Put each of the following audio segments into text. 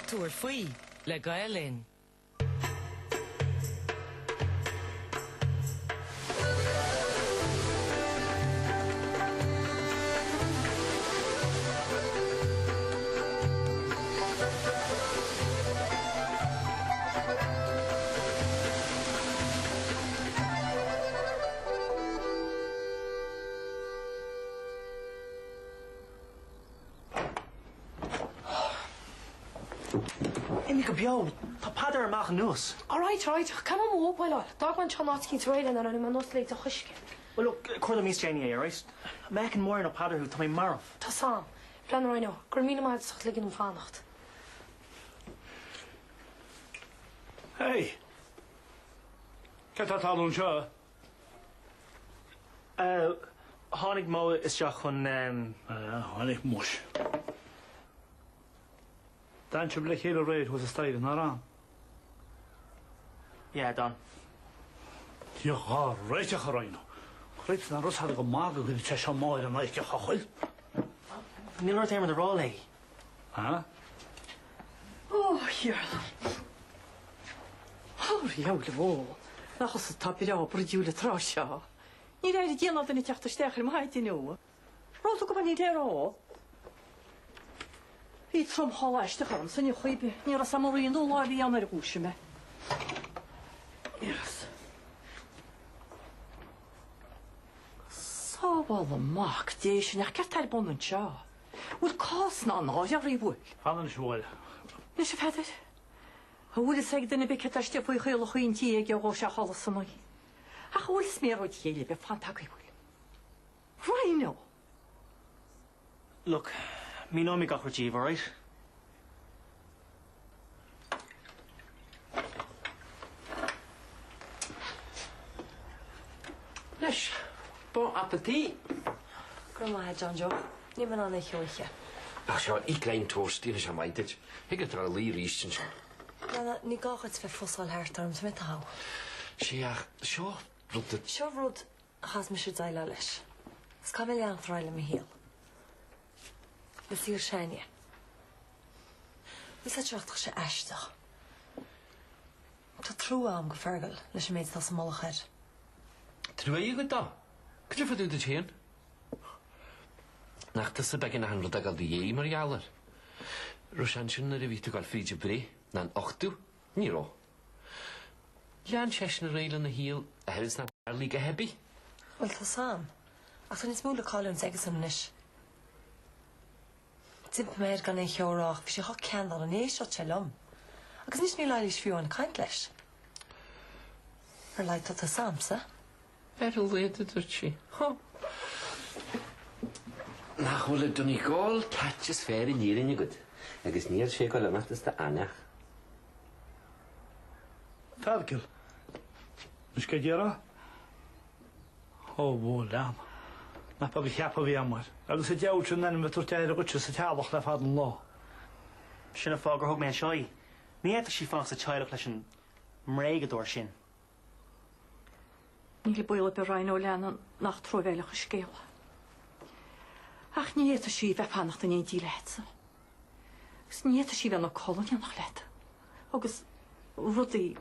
Tabhair faoi le Gael Linn. Imigh go beo! Tá Peadar amach anuas. Alright, alright, ach caithfidh mé mo mobile a fháil. D'fhág mé anseo in áit eicínt aréir é nuair a tháinig mé anuas le deoch uisce. Well look, cuir liom níos déanaí é, alright? Má fheiceann Máire nó Peadar thú, tá mé marbh. Tá 's a'm. Breathnaigh Rhino, go raibh míle maith agat as ucht ligean dom fanacht. Hey! Cad tá ag tarlú anseo? Tháinig Mo isteach chun. Tháinig muis. D'fhan sibh le chéile aréir thuas an staighre, nár fhan? Yeah, d'fhan. Dia dhár réiteach, a Rhino. Creid nach raibh fhios a'd go magadh go bhfuil sé seo Máire an oidhche chochaill. Níl ort aon rud a rá léi. Ha? Ó, a Thiarna. Ó, a dhiabhail ó. Nach thusa atá breá bruidiúil an tráth seo. Níor éirigh d'aon duine teacht isteach ar maidin inniu. Raibh tú go maith le rá. Bhí tromshála aisteach ormsa inniu chaoi bith. Ní raibh 's a'm an rian nó lá a bhí ann ar dhúisigh mé. Ní raibh. Sábhála Mac Dé sinn ach céard tá ar bun anseo? Bhfuil cás ná náire oraibh, bhfuil? Fan anois, a Mháire. Anois, a Pheadair, an bhfuil fhios ag duine ar bith céard tá istigh faoi chaolachaí an tí aige ó ghabh sé a chodladh san oíche? Ach an bhfuil sméaróid chéille ar bith fanta agaibh, bhfuil? Rhino! Look, míneoidh mé gach rud díobh, alright? Anois, bon appétit! Go raibh maith agat, John Joe. Níl mé in ann é a ithe. Ach seo, ith greim toast, déanfaidh sé maith duit. Thig leat a dhul a luí arís ansin. Leana, ní gá dhuit bheith fusáil thart orm, tá mé togha. Sea, ach seo rud a. Seo rud a chaithfeas mise déileáil leis. Agus caithfidh mé leanacht ar aghaidh le mo shaol. Le saol s'againne. Bhfuil fhios agat tá sé aisteach. Tá trua agam go Fergal leis an méid atá sa mullach air. Trua agat dó? Cad é fá dtaobh duit féin? Nach tusa beagnach an rud a ghabh do dhéidh mar gheall air? Raibh sé ansin nuair a bhí tú ag dul fríd an bhreith, ná an uchtú? Ní raibh. Lean seisean ar aghaidh lena shaol, a oiread is nár tharlaigh a dhath ar bith. Bhuel, tá 's a'm. Ach tá níos mó le cailliúint aigesan anois. D'impigh mé air gan aon cheo a rá ach bhí sé chomh ceanndána, ní éistfeadh sé liom. Agus anois níl Eilís fiú amháin ag caint leis. Ar a laghad tá tusa a'msa. Ar a laghad, a dúirt sí. Huh. Nach bhfuil an Donegal cat is fearr in Éirinn agat agus níl sé ag dul imeacht as d'eanach. Feargal. Anois cad déarfá? Ó, mo lean. Nach beag an cheapadh a bhí agam air. Agus an diabhal sin ainm a tabhairt aire dhuitse sa teaghlach le fada an lá. Sin an fáth gur thug mé anseo í. Ní fhéadfadh sí fanacht sa teaghlach leis an mbréagadóir sin. Níl baol ar bith Rhino leana nach truamhéileach an scéal é. Ach ní fhéadfadh sí bheith fanacht in éindí leatsa. Agus ní fhéadfadh sí bheith ina codladh in éineacht leat. Agus rudaí,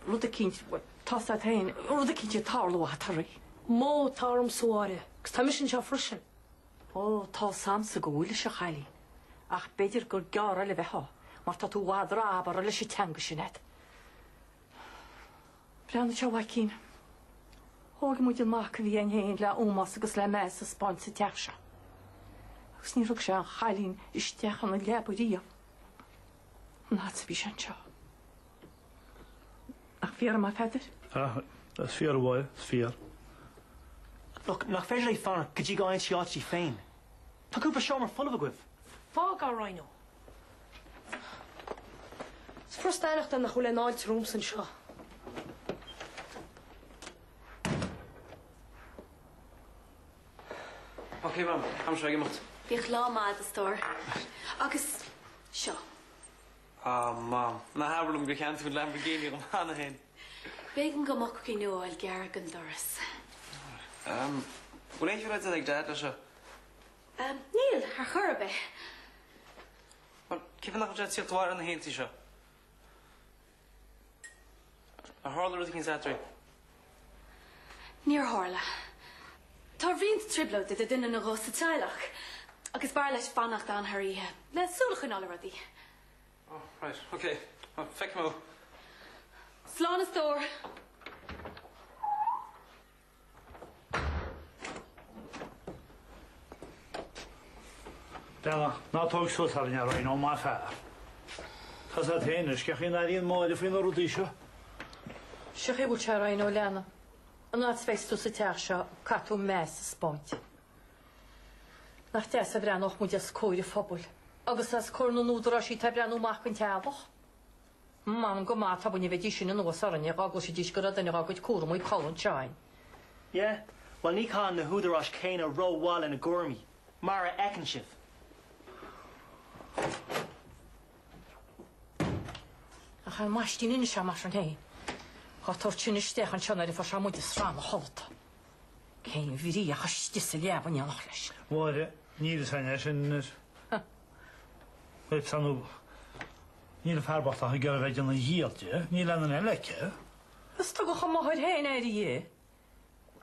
rud eicínt, bhuel, tá's a't féin, rud eicínt ag tarlú eatarthu. Mo atá ormsa a Mháire, agus tá mise anseo freisin. Ó, tá's a'msa go bhfuil, a chailín, ach b'fhéidir gur gearr eile a bheifeá, mar tá tú i bhfad ró-abartha leis an teanga sin a'd. Breathnaigh anseo, a mhaicín. Thóg muid an mac a bhí a'inn féin le ómós agus le meas a 'spáint sa teach seo. Agus níor thug sé an chailín isteach ina leaba riamh. An fhad is a bhí sé anseo. Nach fíor dom, a Pheadair? Ah, is fíor, a Mháire, is fíor. Look, nach féidir léi fanacht go dtí go bhfaigheann sí áit di féin? Tá cúpla seomra folamh agaibh. Fág é, Rhino. Is furast aithneachtáil nach bhfuil aon fháilte romhamsa anseo. Ok, Mam, tá mise ag imeacht. Bíodh lá maith agat, a stór. Agus seo. Ah, Mam, ná habair liom gur cheannaigh tú an Lamborghini dhom cheana féin. B'éigean dom acmhainn nua a fháil gearr don doras. Ehm, bhfuil aon cheol le déanamh ag Dad leis seo? Ehm, níl, ar chor ar bith. Bhuel, Cén fáth nach bhfuil sé ag tíocht abhaile ar na haontaí seo? Ar tharla rud eicínt eadraibh? Níor tharla. Tá roinnt trioblóid idir duine nó dhó sa teaghlach agus b'fhearr leis fanacht ann thar oíche le súil a choinneáil ar rudaí. Oh, right, ok. Well, feicfidh mé thú. Slán a stór. Bheannacht, ná tóg suas orainn a Ryan, ó maith fear. Tá's agat féin anois cén chaoi a n-airíonn Máire faoi na rudaí seo. Seo chaoi a bhfuil sé a Ryan ó leanbh. An fhad is bheas tú sa teach seo caithfidh tú meas a 'spáint. Nach deas a bhreathnódh muid os comhair an phobail agus os comhair na n-údaráisí atá ag breathnú amach don teaghlach. M'anam go maith tobainne a bheidís sin anuas orainne dhá gcloisfidís go raibh duine dhá gcuid cúramaí codladh anseo againn. Yeah, bhuel ní chaitheann na húdaráis céanna ró-mhaith lena gcúraimí, mar a fheiceann sibh. Ach an maistín anois é mar sin féin, dhá tabhairt sin isteach anseo nuair a fuair sé muid ag srannadh chodlata. Cén bhrí ach istigh sa leaba in éineacht leis. Mháire, níl fhios a'inn é sin anois. Bhuel, tá nó níl an fear bocht ach ag iarraidh bheith ag déanamh dhíol di, níl aon duine eile aici. Is tugadh a máthair féin air di.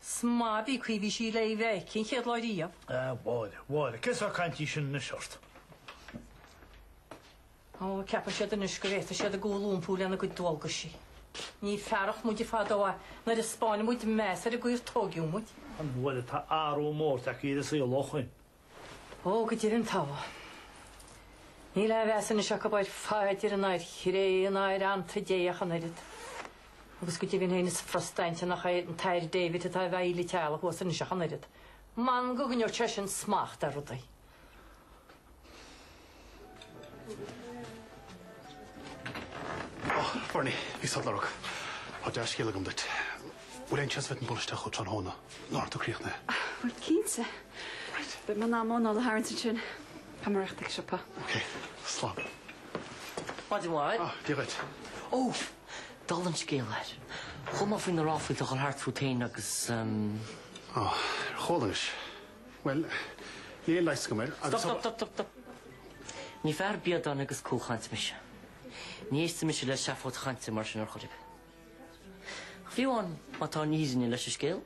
Is maith bhí caoi bhí sí léi bheith aici an chéad lá riamh. A Mháire, Mháire, cén sórt cainte í sin anois ort? Ó, ceapann siad anois go bhféadfaidh siad a gcúl iompú lena gcuid dualgaisí. Ní fearacht muide fadó nuair a 'spáin muid meas ar an gcaoi ar tóigeadh muid. A Mháire, tá athrú mór tagtha ar an saol ó shoin. Ó, go deimhin tá. Níl aon mheas anois acu ar phaidir ná ar chré ná ar ananta Dé ach an oiread. Agus go deimhin féin is furasta a aithint nach é an tAthair David atá i bhfeighil an teaghlaigh thuas anois ach an oiread. M'anam go gcoinneodh seisean smacht ar rudaí. Ó, Bernie, bhíos a'd lorg. Tá dea-scéala agam duit. Bhfuil aon seans go bhféadfainn bualadh isteach chugat tráthnóna nuair atá tú críochnaithe? Bhuel, cinnte. Right. Beidh mé in ann m'anáil a tharraingt ansin. Tá mé ag rith chuig an siopa. Ok, slán. Maidin mhaith. Ah, Dia dhuit. Ó, dála an scéil air. Chuala mé faoi na ráflaí atá ag dul thart fút féin agus, ehm. Ó, ar chuala anois. Bhuel, níl aon leigheas agam air agus. Stop, stop, stop, stop. Ní fear biodáin agus cúlchainte mise. Ní éistfidh mise le seafóid chainte mar sin ar chor ar bith. Ach fiú amháin má tá an fhírinne leis an scéal,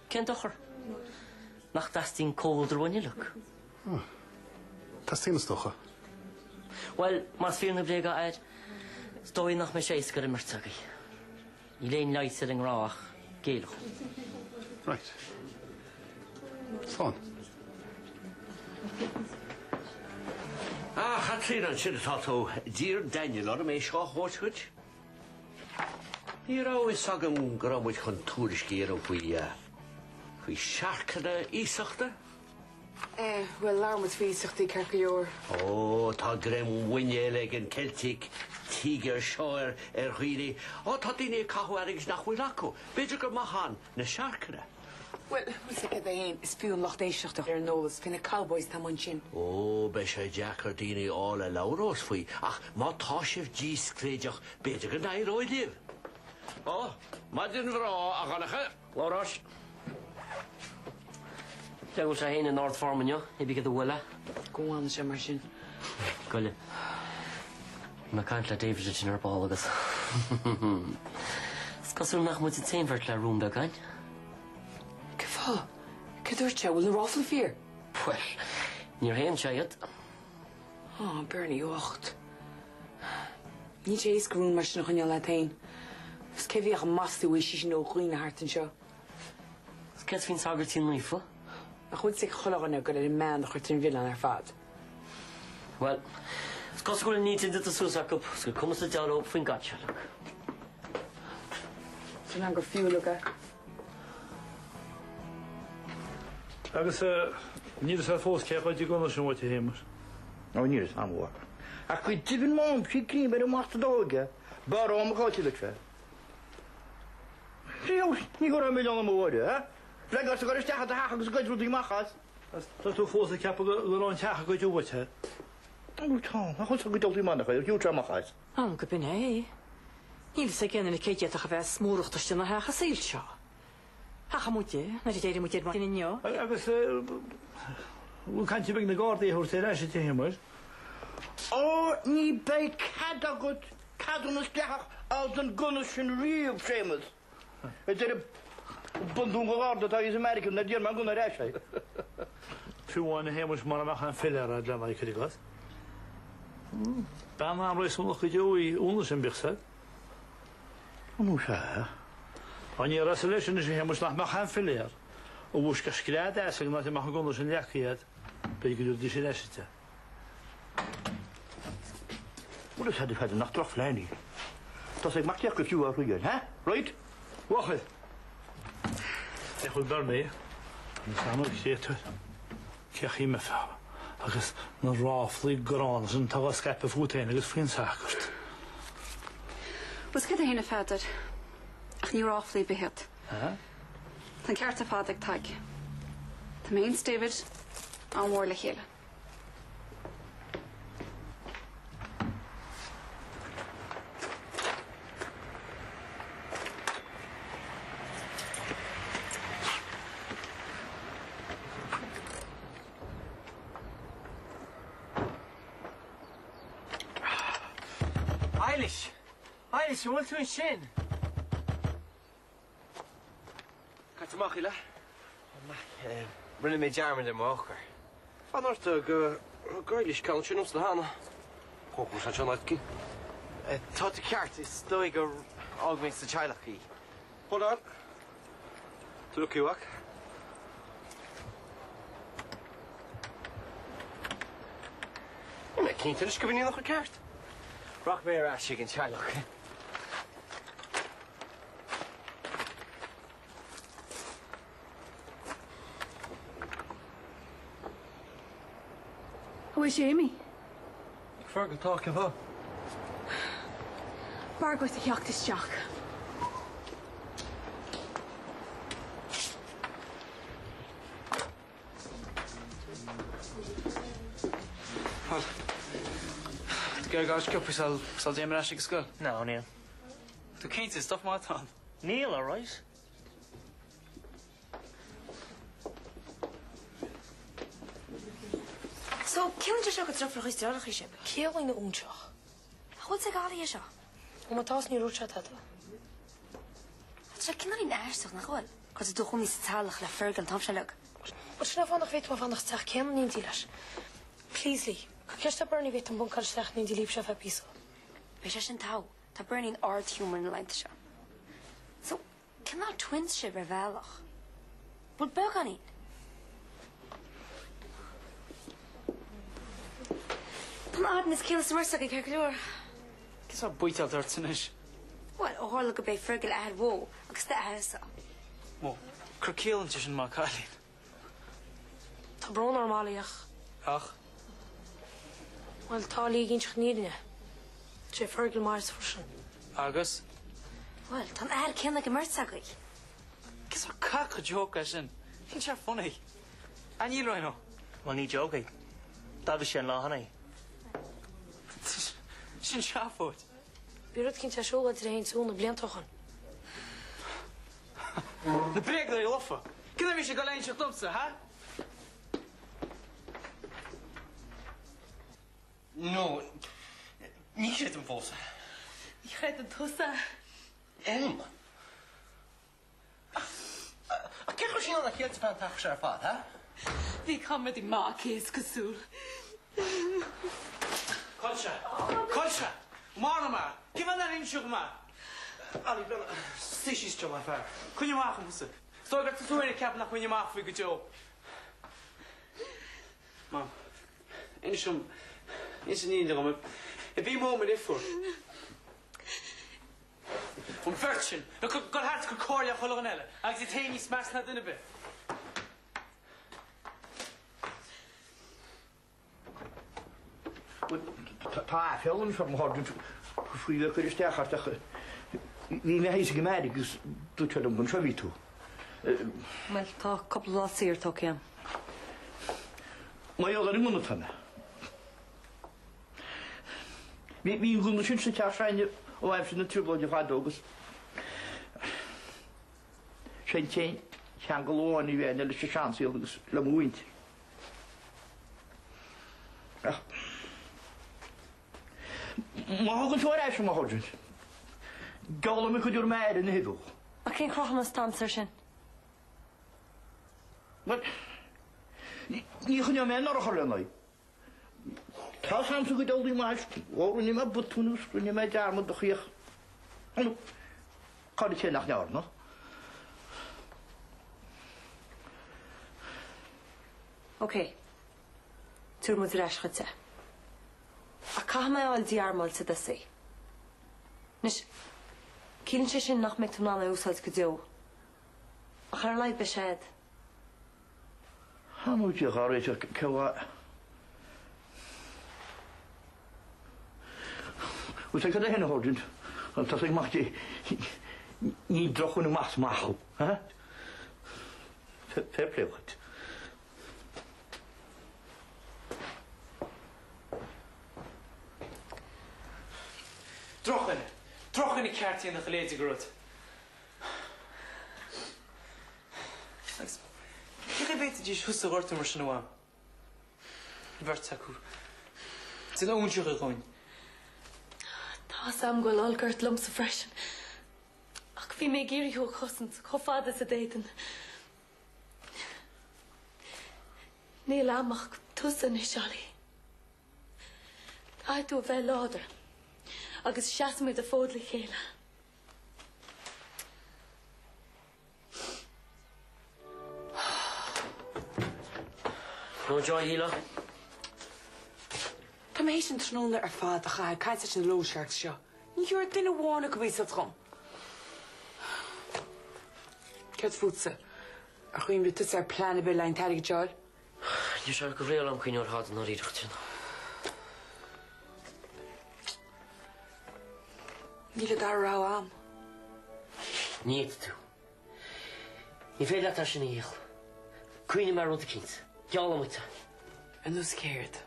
cén dochar? Nach dteastaíonn comhluadar uainn uileag? Ah. Teastaíonn, is dócha. Bhuel, más fíor nó bréag é a fhear, is dóigh nach mbeidh sé éasca ar an mbeirt agaibh. Níl aon leigheas ar an ngrá ach géilleadh. Right. Slán. Ah, Chaitríona, ansin atá tú. D'iarr Daniel orm é seo a thabhairt dhuit. Ní raibh fhios agam go raibh muid chun tuairisc a dhéanamh faoi, faoi searcanna iasachta. Eh, bhuel, labhair muid faoi iasachtaí ceart go leor. Ó, tá greim muinéil ag an Celtic Tiger seo ar dhaoine. Ó, tá daoine ag caitheamh airgid nach bhfuil acu. B'fhéidir gur maith ann na searcanna. Bhuel, bhfuil 's agat é fhéin, is fiú an lucht éisteachta ar an eolas faoi na cowboys atá amuigh ansin. Ó, beidh sé deacair daoine a fháil a labhrós faoi, ach má tá sibh díscréideach, b'fhéidir go n-éireoidh libh. Ó, maidin bhreá, a Dhonncha. Labhráis. Cé go bhfuil sé féin in ard-form inniu, cibé céard a bhuail é. Go bhfana sé mar sin. Goile. Bhí mé ag caint le David ansin ar ball agus is cosúil nach muid an t-aon bheirt le rún beag againn. Cén fáth? Céard a dúirt sé? Bhfuil na ráflaí fíor? Bhuel, níor shéan sé iad. Á, Bernie bhocht. Níl sé éasca rún mar sin a choinneáil leat féin. Agus cé a bheadh ag maslú uaidh sin ó dhaoine thart anseo? Agus céard faoin sagairtín naofa? Nach bhfuil 's ag chuile dhuine gur ar an mbean a chuirtear an milleán ar fad. Bhuel, is cosúil go bhfuil an intinn déanta suas acu 's gur cuma sa diabhal leo faoin gCaitliceach. Sin an gur fiú leo é. Agus níl 'fhios a'd fós cé ghoid an gunna sin uait, a Shéamais? Ó, níl 'fhios a'm, a mhac. Ach go deimhin má sí cím ar an mac sa dóigh, b'fhearr am a chaite leis é. Ní chuirfeá milleán orm a Mháire, eh? Bheadh ort a dhul isteach i do theach agus a gcuid rudaí amach as. Tá tú fós ag ceapadh go raibh an teach á ghoid uait, eh? Ó, tá. Nach bhfuil 'fhios ag dul amach ar shiúl sé amach as. M'anam go b'in é. Níl 'fhios ag aon duine cé d'fhéadfadh a bheith ag smúracht istigh ina theach an saol seo. Ach muide, nuair a d'éirigh muid ar maidin inniu. Agus bhfuil caint ar bith ag na Gardaí a thabhairt ar ais a Shéamais? Ó, ní beidh cead agat ceadúnas dleathach a fháil don gunna sin riamh, Séamus. A deir an bundún de gharda atá thíos i Meiriceá nuair a d'iarr mé an gunna ar ais air. Fiú amháin a Shéamuis mura mbeadh aon philéar agat lena aghaidh, cuir i gcás. Bean an-réasúnach go deo í Úna sin, bíodh 's agat. Nó sea. Á ní raibh leis anois a Shéamuis nach mbeadh aon philéar, a mhúiscfeadh scread as ag an áit a mbeadh an gunna sin leagtha agat, b'fhéidir go dtabharfaidís ar ais duit é. Bhuel is fada nach drochphlean í. Tá sé ag Mac Fiacra fiú á thriail, ha? Right? Bhuachaill! Féach bhfuil Bernie agus an créatúr. Cé chaoi a mbeifeá agus na ráflaí gránna sin atá á scaipeadh fút féin agus faoin sagart. Bhuel, is céard é féin a Pheadair, ach ní ráflaí ar bith iad. Tá an ceart ar fad ag Tadhg. Tá mé féin 's David an-mhór le chéile. Eilish! Eilish, an bhfuil tú ansin? Cad amach í le? Rinne mé dearmad ar m'eochair. Fan ort go raibh Eilish ceann sin liomsa cheana. Thóg sé an áit Tá tú ceart, is dóigh gur fhág mé sa teaghlach í. Hold on. Tú lucky mhac. Níl mé cinnte anois go bhfuil an eochair ceart. Rachaidh mé ar ais ag an teaghlach. An bhfuil sé imithe? Fergal, tá, cén fáth? B'fhearr dhuit a theacht isteach. Bhuel, tú ag iarraidh gabháil sciobtha sula dtéim ar ais ag an scoil? No, níl. Tú cinnte, stuff maith atá ann. Níl, alright. So, ciallaíonn sé seo gur deirfiúracha is deartháireacha sibh? Ciallaíonn a óinseach. Nach bhfuil sé ag Ollie é seo? Ó má tá is ní dúirt sé tada. Tá sé cineáilín aisteach, nach bhfuil? Go raibh tú i do chónaí sa teaghlach le Fergal an t-am seo uilig. Bhuel, sin an fáth nach bhféadfaidh mé fanacht sa teach céanna in éindí leis. Please, Lee, cuir ceist ar Bernie an bhféadfainn buncáil isteach in éindí libhse ar feadh píosa. Beidh sé sin togha. Tá Bernie in ardghiúmar na laethanta seo. So, cineál twins sibh ar bhealach. Bhuel, beagáinín. Tá an fhadhb níos ciall is mursa againn ceart go leor. Cén sórt baoiteáil ort anois? Bhuel, ó tharla gurb é Fergal athair Mhó agus d'athairsa. Mó, cuir ciall inti sin maith cailín. Tá brón orm, Ollie, ach. Ach? Bhuel, tá Lee ag inseacht an fhírinne. Is é Fergal m'athairsa freisin. Agus? Bhuel, tá an athair céanna ag an mbeirt agaibh. Cén sórt caca joke é sin? Níl sé funny. Ah, níl, Rhino. Bhuel, ní joke é. D'admhaigh sé an lá cheana é. Sin seafóid. Bhí rud eicínt ar siúl idir é féin is Úna blianta ó shoin. Na bréagnóirí lofa! Cén uair a bhí sé ag dul a inseacht domsa, ha? No, ní chreidim fós. Ní chreideann tusa. M. Ach cé chuir sí in ann a chéilte feadh an t-achar seo ar fad, ha? Bhí comradaí maith aici, is cosúil. Cá bhfuil sé? Cá bhfuil sé? Maraigh mé! Cén fáth nár inis mé? Ollie, suigh síos anseo mar fear. Coinnigh amach uaimse. Is dóigh gur tusa ag ceapadh nach mbainfinn amach faoi go deo. Mam, inis dom, inis an fhírinne dom. Ab í Mo mo dheirfiúr. An bheirt sin, ag dul thart ag cur comhairle ar chuile dhuine eile, agus iad féin níos measa ná duine ar bith. Tá aiféala anois orm a chairde faoi le cur isteach ort ach bhí mé thíos ag an mbeairic agus dúirt sé liom gur anseo a bhí tú. Bhuel, tá cúpla lá saor tógtha agam. Mar gheall ar an ngunna atá mé. Bhí an gunna sin sa teach s'againne ó aimsir na dTrioblóidí fadó agus sé an t-aon cheangal amháin a bhí againne leis an seansaol agus le mo mhuintir. Ach. Má thugann tú ar ais dom, a Shirgint, geallfaidh mé go dtabharfaidh mé aire na huibheacha. Ach cén cothromas atá agamsa air sin? Bhuel, ní choinneoidh mé an urchar lena aghaidh. Tá 's a'msa go deo maith, ó rinne mé botún agus rinne mé dearmad a chríoch. Cá bhfios cé nach ndearna? Ok. Tabharfaidh muid ar ais dhuit é. Ach caithfidh mé a fháil dí-armáilte i dtosaí. Anois, ciallaíonn sé sin nach mbeidh tú in ann é a úsáid go deo. Ach ar a laghad beidh sé a'd. Tá muid á réiteach cé mhaith. Bhuel, tá cad é féin a Shirgint? Tá sé ag mac Dé. Ní drochdhuine amach is amach thú, ha? Fair play dhuit. Drochdhuine. Drochdhuine ceart a dhéanfadh a leithéid de rud. Agus cé chaoi a bhféadfaidís thusa a ghortú mar sin, a Mham? An bheirt acu. Déanamh óinseach dhúinn. Tá's a'm go bhfuil olc ort liomsa freisin. Ach bhí mé ag iarraidh thú a chosaint chomh fada is a d'fhéadfainn. Níl a'm ach tusa anois, Ollie. Caithfidh tú a bheith láidir agus seasfaimid an fód le chéile. No joy, Shíle. Tá mé théis an tráthnóna ar fad a chaitheamh ag caint leis na loan sharks seo. Ní thiúrfaidh duine amháin acu iasacht dhom. Céard fútsa? Ar chuimhnigh tusa ar plean ar bith le an t-airgead seo a fháil? Níl sé go réidh liom cuimhneamh ar thada i ndáiríre, Caitríona. Níl an dara rogha a'm. Ní fhéadfaidh tú. Ní féidir leat é sin a dhíol. Cuimhnigh mé ar rud eicínt. Geall liom duit é. Ar nós céard?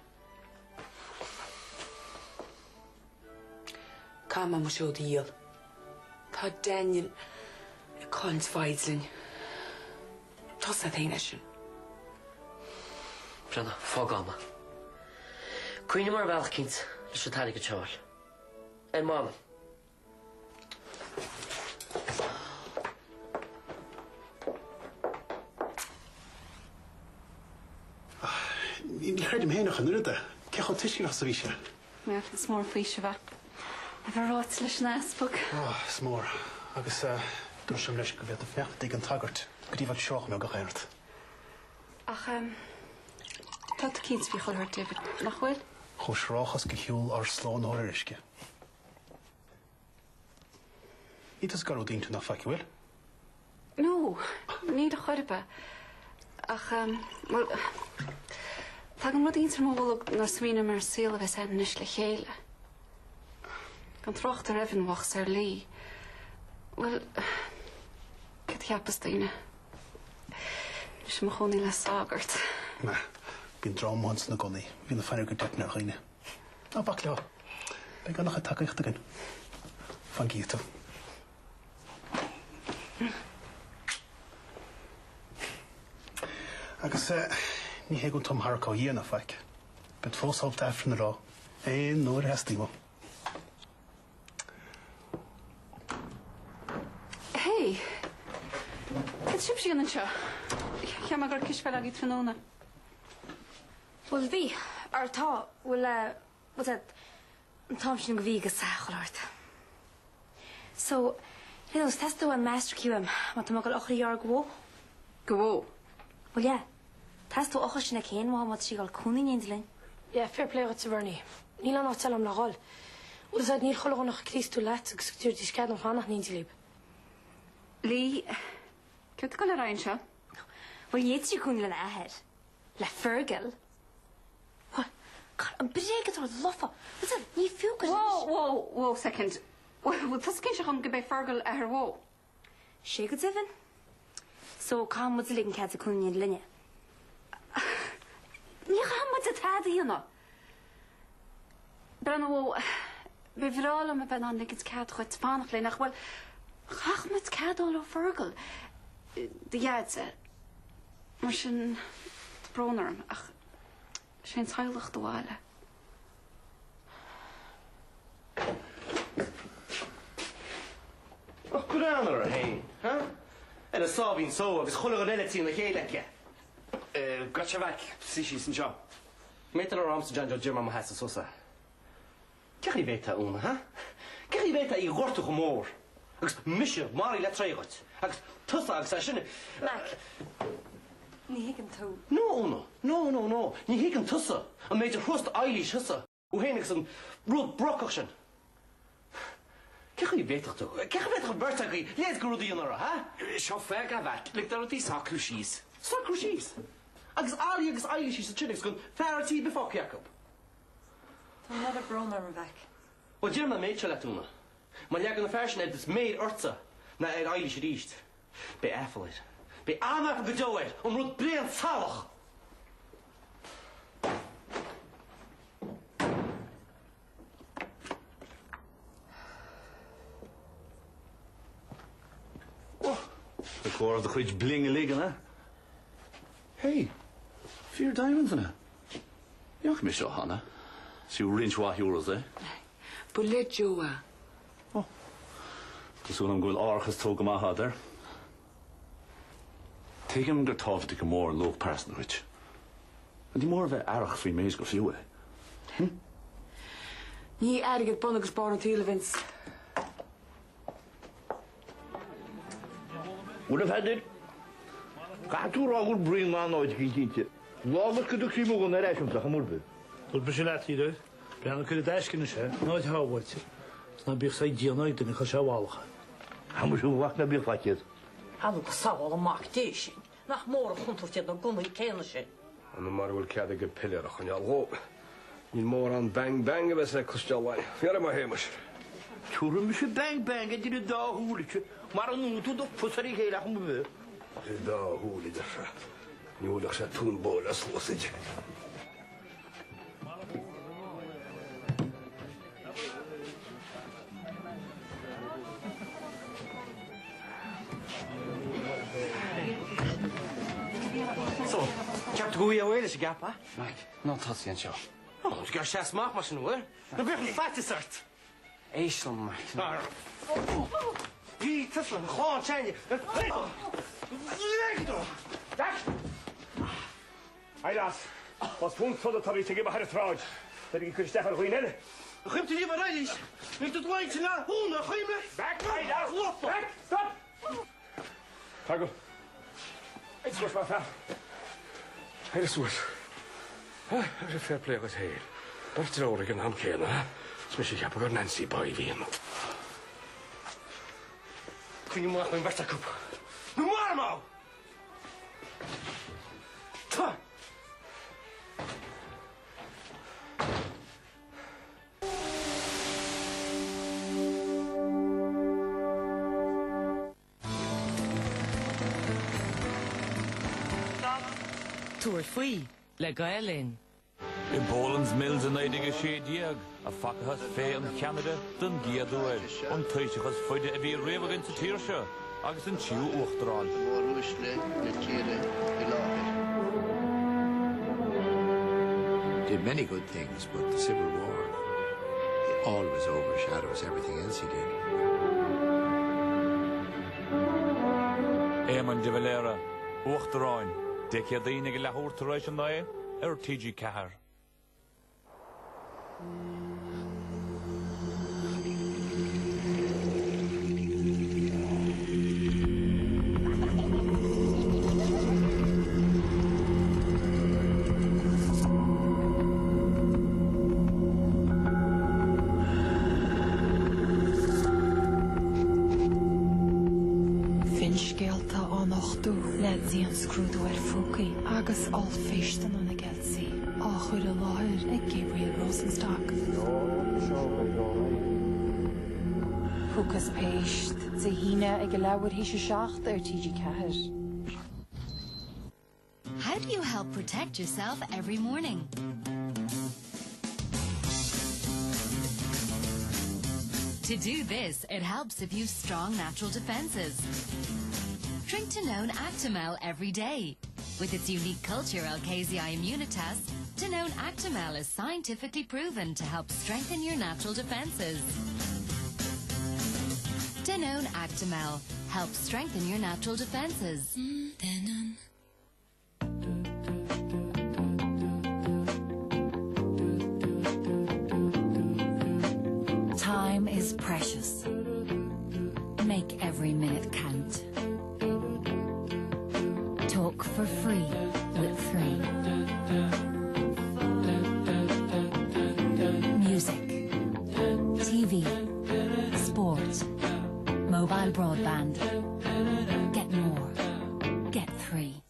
Caithfidh mé mo sheod a dhíol. Tá Daniel ag cailliúint foighid linn. Tá 's a'd féin é sin. Brenna, fág a'm é. Cuimhnigh mé ar bhealach eicínt leis an t-airgead seo a fháil. Ar m'anam. Ní chreidim féin ach an oiread é. Cé chomh tuisceanach is a bhí sé. Bhuel, is mór an faoiseamh é. A bheith ráite leis an easpag. Ó, is mór. Agus dúirt liom leis go bhféadfainn fanacht i dtigh an tsagairt go dtí bheadh seo mé gach aon rud. Ach tá tú cinnte faoi chuile shórt, David, nach bhfuil? Chomh srách is gur shiúil ár Slánaitheoir ar uisce. Níl tusa ag gabháil ródhainte ná faic, an bhfuil? No, níl ar chor ar bith. Ach, bhuel, tagann rud éicint ar mo bholg nuair a smaoiním ar an saol a bheas againn anois le chéile. Gan trácht ar Evan bhocht 's ar Lee. Bhuel, céard a cheapfas daoine? Mise i mo chónaí le sagart. Nah, bíonn dream amuigh ansin i gcónaí a bhíonn ag faire go deimhin ar dhaoine. Ná bac leo. Beidh an-chuid tacaíochta againn. Fan go gcífidh tú. Agus ní hé go bhfuil tú im tharrac ó Dhia ná faic. Bead fós ábalta Aifreann a rá aon uair a theastaíonn uaim. Hey! Cad sibhse a dhéanamh anseo? Cheap mé go raibh cispheil agaibh tráthnóna. Bhuel bhí, or tá, bhuel eh, bhuel eh, an t-am sin go bhí agus eh, chuile shórt. So, ar aon nós, teastaíonn an master key uaim má tá mé ag dul eochair a ghearradh go bhó. Go bhó? Bhuel yeah, teastaíonn eochair sin aici féin má tá sí ag dul cónaí in éindí linn. Yeah, fair play dhuit a Bhernie. Níl aon áit eile agam le dhul. Bhuel is ait, níl chuile dhuine chomh Críostúil leat agus go dtabharfaidís cead dom fanacht in éindí libh. Lee, céard tá ag dul ar aghaidh anseo? Bhuel ní fhéadfadh sí cónaí lena athair. Le Fergal? Bhuel, cara, an bréagadóir lofa! Bhuel, ní fiú go Whoa, whoa, whoa, second. Bhfuil tusa ag inse dhom gurb é Fergal athair Mhó? Sé go deimhin. So, caithfidh muid a ligean cead di cónaí in éindí linne. Ní chaithfidh muid tada a dhéanamh. Breathnaigh a Mhó, ba bhreá liom a bheith in ann ligint cead dhuit fanacht linn ach, bhuel, chaithfeadh muid cead a fháil ó Fergal, do dhaid. Mar sin, tá brón orm, ach is é an teaghlach do bhaile. Breathnaigh uirthi féin, ha? Ar a sáimhín só agus chuile dhuine eile trína chéile aici. Goitse a mhac, suigh síos anseo. Méid ar amsa John Joe Jim am sheasamh suas. Cé chaoi a bhféadfá, a Úna, ha? Cé chaoi a bhféadfá í a ghortú chomh mór? Agus mise maraithe le tréigh dhuit. Agus tusa agus é sin. Mac, ní thuigeann tú. No, Úna, no, no, no, ní thuigeann tusa an méid a thrust Eilís thusa, thú féin agus an rud brocach sin. Cé chaoi a bhféadfadh tú, cé chaoi a bhféadfadh an bheirt agaibh leithéid de rud a dhéanamh uirthi, ha? Seo, fág é a mhac, lig do rudaí socrú síos. Socrú síos? Agus Ollie agus Eilís thíos ansin agus gan fear an tí ar bith fágtha acu. Tá an oiread brón orm, a Mhac. Bhuel, déarfaidh mé an méid seo leat, Úna. Má leagann an fear sin oiread is méar ortsa ná ar Eilís arís, beidh aiféala air. Beidh an-aiféala go deo air, an rud bréan salach! Tá comhartha do chuid bling uilig, an ea? Hey, fíor diamonds an ea? Ní fhaca mé seo cheana. Is fiú roinnt mhaith euros é. Ba le Joe é. Oh. Tá súil agam go bhfuil árachas tógtha go maith agat air. Tuigim gur tábhachtach go mór an luach pearsanta dhuit. Ní mór a bheith aireach faoin méid gur fiú é. Hm? Ní airgead bun agus barr an tsaoil, a Vince. Bhuel, a Pheadair, caithfidh tú a rá go bhfuil braon maith in áit eicínt inti. Lá agat go dtug sí mo ghunna ar ais iontu, chomh mór bith. Dúirt mise leat, a Pheadair, breathnaigh cuir i dtaisce anois é, in áit shábháilte, is ná bíodh sé ag déanamh ag duine chuir sé i bhfalach é. Tá muise ó mhac ná bíodh faitíos. Anú go sábhála mac Dé sinn, nach mór an chontúirt iad na gunnaí céanna sin. Nó mara bhfuil cead aige piléar a choinneáil dhó. Níl mórán bang bang a bheas le cloisteáil uainn. Ar mo Shéamais. Tabharfaidh mise bang bang idir an dá shúil duit mara ndúnann tú do phus ar a chéile ach mo bheith. Idir an dá shúil, a deir sé. Ní bhuailfeadh sé tóin bó le sluasaid. So, ceap tú go bhfuil leis an gceap, a? Mac, ná tosaigh anseo. Ó, is gearr seas amach mar sin, an bhfuil? Ná bíodh an faitíos ort! Éist liom, Mac. Bhí tusa an chlann teine. Hey lads, más punt troda atá ag imeacht ar an tsráid, beidh ag cur isteach ar dhaoine eile. A chuimse díobh ar Eilís, níl tú dlite ná húna a chuimhne. Back, hey lads, back, stop! Fergal, éirigh suas mar fear. Éirigh suas. Tá fair play agat féin. Beirt deartháir ag an am céanna, ha? Is mise ag ceapadh gur Nancy Boy a bhí ionat. Coinnigh amach ón bheirt acu. Nó maram ann! Tá! Tabhair faoi le Gael Linn. I Boland's Mills i 1916 a facthas féith an cheannaire den gcéad uair, an Taoiseach is faide a bhí riamh againn sa tír seo agus an tríú Uachtarán. Mhóruaisle na tíre i láthair. Did many good things, but the Civil War it always overshadows everything else he did. Éamon de Valera, Uachtaráin, Dé Céadaoin ag a leathuair tar éis a 9 ar TG4. Finscéalta á nochtadh le dianscrúdú ar phúcaí agus ollphéisteanna na gCeiltigh á chur i láthair ag Gabriel Rosenstock. Púca is Péist, Dé hAoine ag a leathuair théis 7 ar TG4. How do you help protect yourself every morning? To do this, it helps if you've strong natural defenses. Drink Danone Actimel every day. With its unique culture LKZI Immunitas, Danone Actimel is scientifically proven to help strengthen your natural defenses. Danone Actimel helps strengthen your natural defenses. Mm, Danone. Time is precious. Make every minute count. Talk for free with free. Music, TV, sport, mobile broadband. Get more. Get free.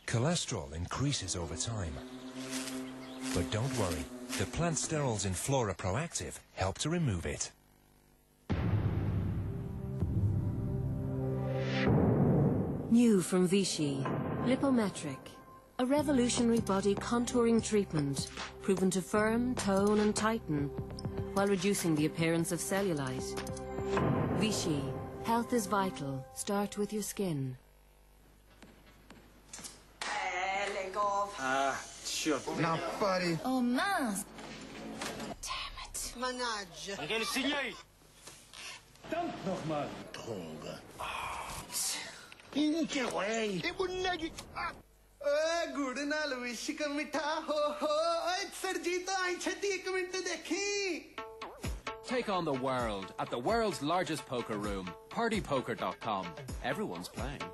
Cholesterol increases over time. But don't worry, the plant sterols in Flora Proactive help to remove it. New from Vichy, Lipometric, a revolutionary body contouring treatment proven to firm, tone and tighten while reducing the appearance of cellulite. Vichy, health is vital. Start with your skin. Ah, sure. Now, buddy. Oh, mince. Damn it. Mannaggia. Anche signori. Verdammt nochmal. Droge. ਗੁੜ ਨਾਲ ਵਿਸ਼ਕ ਮਿੱਠਾ ਹੋ ਹੋ ਓਏ ਸਰਜੀਤ ਆਈ ਛੇਤੀ ਇੱਕ ਮਿੰਟ ਦੇਖੀ Take on the world at the world's largest poker room, partypoker.com. Everyone's playing.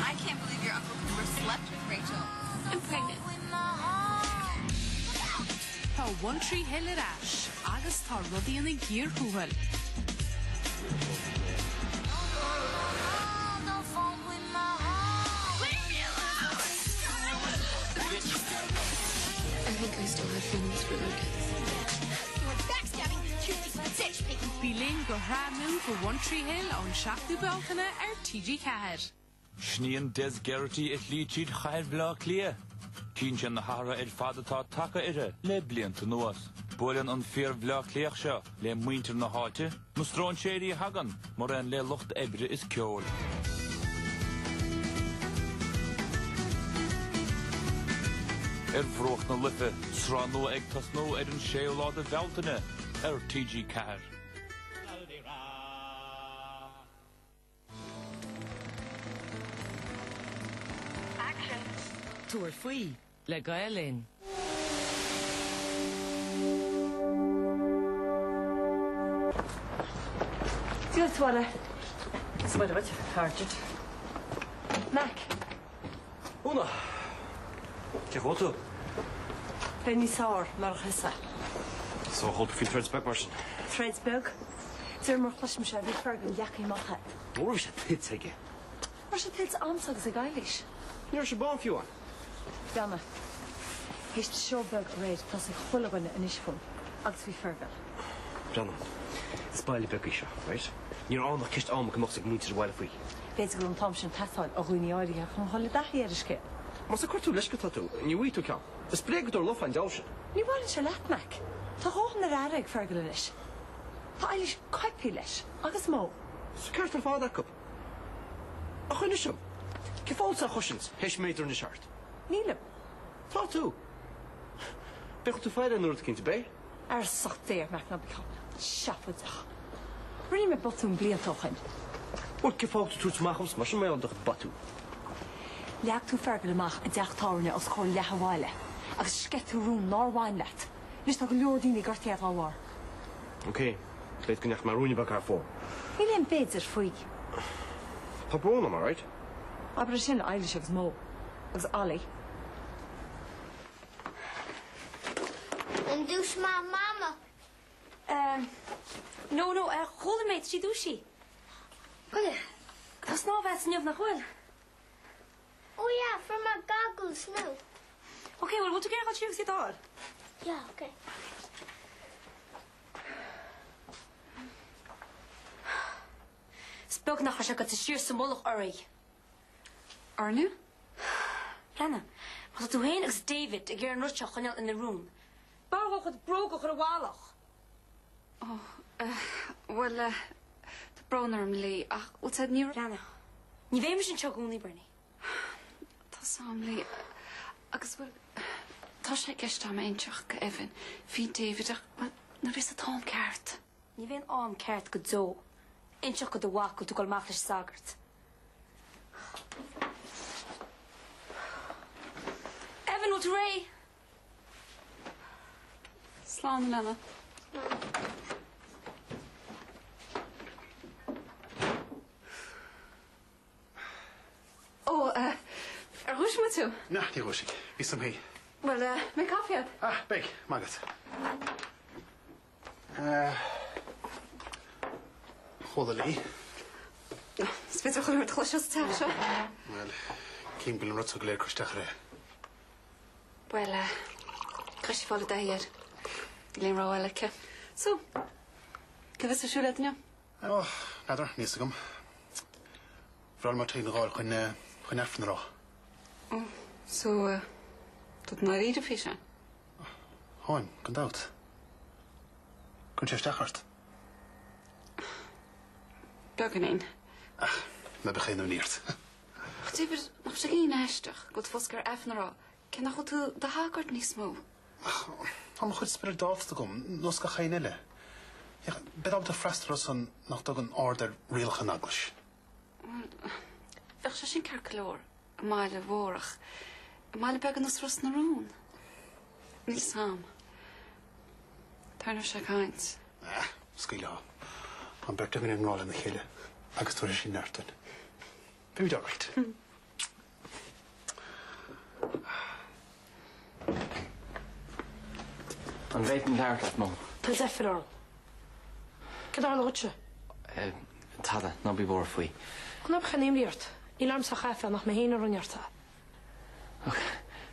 I can't believe your Uncle Cooper slept with Rachel. I'm pregnant. Tá One Tree Hill ar ais agus tá rudaí ina gcíor thuathail. I think I still have feelings for Lucas. Bí linn go thráthúil do One Tree Hill ón 7ú Bealtaine ar TG4. Sníonn Des Geraghty a shlí tríd chathair Bhaile Átha Cliath. Tchíonn sé na hathruithe ar fad atá tagtha uirthi le blianta anuas. Buaileann an fíor-Bhleá Cliathach seo le muintir na háite, na stróinséirí a thagann, mar aon le lucht oibre is ceoil. Ar Bhruach na Life, sraith nua ag tosnú ar an séú lá de Bhealtaine ar TG4. Tabhair faoi le Gael Linn. Dia duit, a Bhaile. Is Muire duit, Argent. Mac. Úna. Cén chaoi a bhfuil tú? Beidh níos fearr mar a thusa. So chuala tú faoin troid beag mar sin? Troid beag? De réir mar a chloisimse bhí Fergal leagtha amach agat. Ní raibh sé tuillte aige. Raibh sé tuillte a'msa agus ag Eilís. Ní raibh sé bán fiú amháin. Breathnaigh. Théis seó beag aréir tá fhios ag chuile dhuine anois fúm agus faoi Fergal. Breathnaigh. Is baile beag é seo, right? Ní raibh ann ach ceist ama go mbeadh fhios ag muintir an bhaile faoi. B'fhéidir go raibh an t-am sin ag teastáil ó dhaoine áirithe chun dhul i dtaithí ar an scéal. Más ag cur tú leisce atá tú, ní bhfaighidh tú ceann. Is bréagadóir lofa an diabhal sin. Ní bhaineann sé leat, Mac. Tá a dhóthain ar aire ag Fergal anois. Tá Eilís coipthe leis, agus Mo. Tá an ceart ar fad acu. Ach inis dom, cén fáth a bhfuil tú á chosaint théis an méid a rinne sé ort? Nílim. Tá tú. Beidh tú faire nó rud eicínt, ab é? Ar son Dé, a Mhac, ná bí chomh seafóideach. Rinne mé botún blianta ó shoin. Bhuel, cén fáth a bhfuil tú ag tabhairt amach dhomsa mar sin mar gheall ar do chuid botún? Leag tú Fergal amach i dteach tábhairne os comhair leath an bhaile agus sceith tú rún nár bhain leat. Anois tá go leor daoine gortaithe dá bharr. Ok, b'fhéidir go ndeachaigh mé ruainne beag thar fóir. Níl aon b'fhéidir faoi. Tá brón orm, alright? Abair é sin le Eilís agus Mo. Agus Ollie. An duais maith Mama. No, no, chuala mé, tá sí dúisithe. Bhuel, tá snámh agat inniu, nach bhfuil? Oh yeah, fuair mé goggles nua. Ok, bhuel, bhfuil tú ag iarraidh dul siar agus iad a fháil? Yeah, ok. beag nach raibh sé goite siar sa mullach oraibh. Orainne? Breathnaigh, má tá tú féin agus David ag iarraidh an rud seo a choinneáil ina rún, b'fhearr dhó a chuid bróga a chur i bhfolach! Ó, eh, bhuel, eh, tá brón orm, Lee, ach, bhfuil sé, ní. Breathnaigh, ní bheidh mise anseo i gcónaí, Bernie. Tá 's a'm, Lee, agus, bhuel, tá sé i gceist a'm inseacht go Evan faoi David ach, bhuel, nuair a bheas an t-am ceart. Ní bheidh an am ceart go deo. Inseacht go do mhac go bhfuil tú ag dul amach leis an sagart. Evan, bhfuil tú réidh? Slán, a Lena. Ó, eh, ar dhúisigh muid thú? Nah, níor dhúisigh. Bhíos im shuí. Bhuel, eh, mbeidh caife agat? Ah, beidh. Maith agat. Chuala Lee. Is féidir chuile shórt a chloisteáil sa teach seo. Bhuel, cím go bhfuil an rud seo go léir ag cur isteach uirthi. Bhuel, caithfidh sí fáil i dtaithí air. Níl aon rogha eile aici. So, cad a bheas ar siúl agat inniu? Ó, n'fheadar, níl fhios agam. Bhreá liom teach a fháil chun, chun Aifreann a rá. Ó, so, tá tú i ndáiríre faoi sin? Táim, gan dabht. Cuireann sé isteach ort? Beagáinín. Ach, ná bíodh aon imní ort. Ach David, nach bhfuil sé cineál aisteach go bhfuil tú fós ag iarraidh Aifreann a rá, cé nach bhfuil tú i do shagart níos mó? Ach, tá mo chuid spioradáltachta agam, nós gach éinne eile. Bead ábalta freastal orthu san nach dtugann aird ar rialacha an Eaglais. Bhuel, bheadh sé sin ceart go leor i mbaile mhór ach i mbaile beag ar nós Ros na Rún? Níl 'fhios a'm. Tarraingeoidh sé caint. Ah, scaoil leo. Tá an bheirt againn i ngrá lena chéile agus tabharfaidh sin neart dúinn. Beimid alright. An bhféadfainn labhairt leat, Mom? Tá deifir orm. Cad a tharla dhuitse? Tada, ná bí buartha faoi. Ná bíodh aon imní ort. Níl ormsa ach aiféala nach mé féin a rinne ort é. Ach